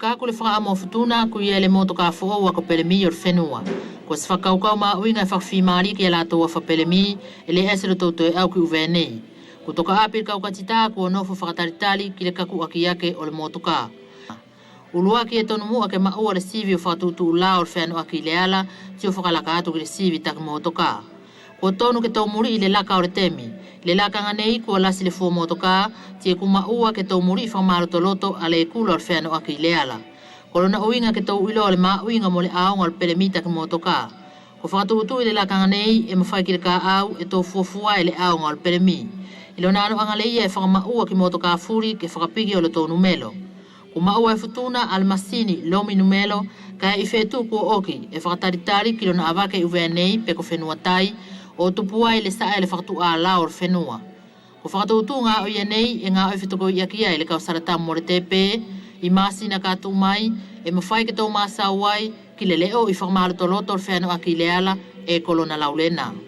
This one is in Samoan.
Lakaku le whakaamo futuna ku ia le moto ka fo ua ko pelemi o le whenua. Ko se whakaukau ma uinga e whakawhimari ki a latou a whapelemi e le ese lo tautoe au ki uvea nei. Ku toka api le kaukatita ku o nofo whakatalitali ki le kaku aki ake o le motoka. Ulua ki e tonu mua ke maua le sivi o whakatutu la o le wheanu aki le ala ti o whakalaka atu ki le sivi taki motoka. Kua tonu ke taumuri i le laka o le temi. Le lakanga nei kua lasi le fua motoka, ti e kuma ua ke taumuri i whamalotoloto a le kula o le wheanu aki i le ala. Ko lona uinga ke tau iloa o le mauinga mo le aonga o le pelemita ke motoka. Ko whakatutu i le lakanga nei e mawhai ki le ka au e tō fuafua e le aonga o le pelemi. I lona ano anga leia e whakamaua ki motoka furi ke whakapigi o le tō numelo. Ku maua e futuna al masini lomi numelo ka i whetu ku oki e whakataritari ki lona awake i uvea nei pe ko whenua tai o tupua i le saa e le whakatu a la o le whenua. Ko whakatūtū ngā oia nei e ngā oi whitoko i akia i le kausarata mo le tepe i masina ka tū mai e mawhai ke tō māsau ai ki le leo i whakamālotoloto o le wheanu aki le ala e kolona laulena.